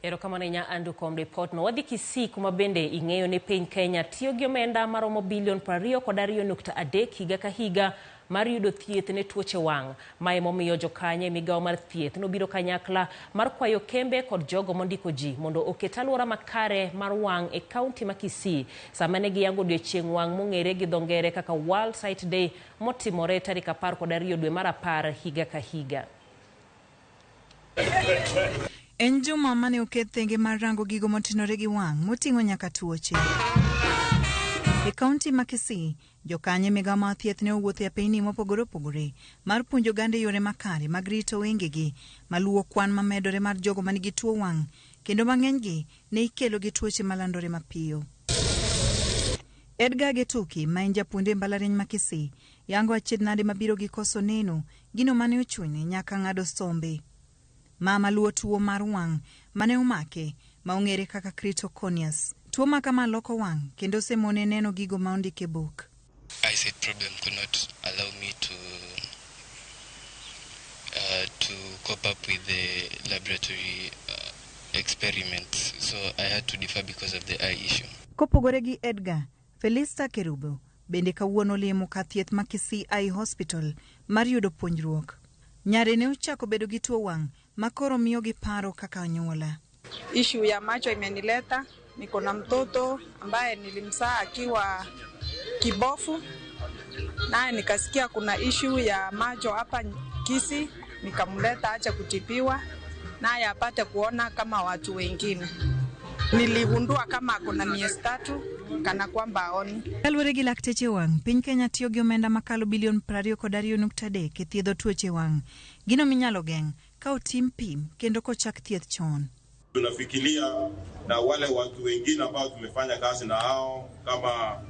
Erokamano ahinya, Andrew, kuom ripot no. Wadhi Kisii, kuma bende ing'eyo ni piny Kenya tiyo gi omenda maromo bilion 22.3 higa ka higa mar yudo thieth ne tuoche wang'. Ma emomiyo jokanyo e migawo mar thieth nobiro kanyakla mar kwayo kembe kod jogo mondiko ji mondo oket alwora makare mar wang' e kaunti ma Kisii sama ne giyango odiechieng' wang' mong'ere gi dho ngere kaka World Sight Day motimore tarik 12 dwe mar 10 higa ka higa. En juma mane oket thenge mar rango gigo motenore gi wang' moting'o nyaka tuoche. E kaunti ma Kisii, jokanyo e migawo mar thieth ne owuotho e apeyni mopogore opogore mar puonjo oganda e yore makare mag rito wengegi maluwo kwan mamedore mar jogo manigi tuo wang' kendo mang'enygi ne ikelo gi tuoche malandore mapiyo. Edgar Getuki ma en japuonj e mbalariany ma Kisii yango achiedh nade mabiro gi koso neno gino mane ochune nyaka ng'ado sombe. Mama luwo tuo mar wang' mane omake ma ong'ere kaka keratoconus. Tuo ma kama loko wang' kendo osemone neno gigo ma ondik e buk. Eyesight problem could not allow me to cope up with the laboratory experiments, so I had to defer because of the eye issue. Kopogore gi Edgar, Felista Kerubo bende kawuono olimo kar thieth ma Kisii Eye Hospital mar yudo puonjruok. Nyare ne ochako bedo gi tuo wang' ma koro miyogi paro kaka anyuola. Issue ya macho imenileta, niko na mtoto ambaye nilimzaa akiwa kipofu, naye nikasikia kuna issue ya macho hapa Kisii, nikamleta aje kutibiwa naye apate kuona kama watu wengine. Niligundua kama kuna miezi 3 kana kwamba haoni. Kaluwore gi lakteche wang', piny Kenya tiyo gi omenda makalo bilion 22.3 e thiedho tuoche wang'. Gino minyalo geng' ka otim pim kendo kochak thieth chon. Tunafikiria na wale watu wengine ambao tumefanya kazi na hao kama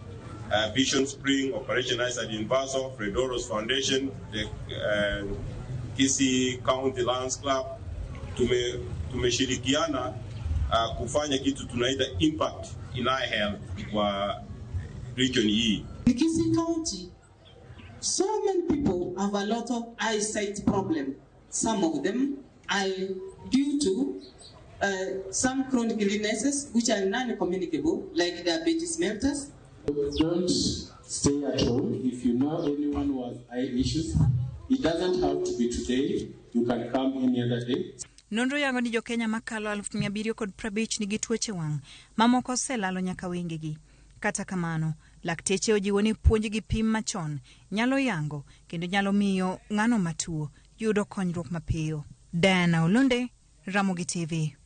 Vision Spring, Operation Eyesight Universal, Fred Hollows Foundation, the Kisii County Lions Club, tumeshirikiana kufanya kitu tunaita impact in eye health kwa region hii. In Kisii County, so many people have a lot of eyesight problem. Some of them are due to some chronic illnesses which are non-communicable, like diabetes mellitus. Don't stay at home. If you know anyone who has eye issues, it doesn't have to be today. You can come any other day. Nonro yango ni jokenya makalo 750,000 nigi tuoche wang' mamoko oselalo nyaka wengegi. Kata kamano, lakteche ojiwo ni puonj gi pim machon nyalo yango kendo nyalo miyo ng'ano matuo yudo konyruok mapiyo. Diana Olonde, Ramogi TV.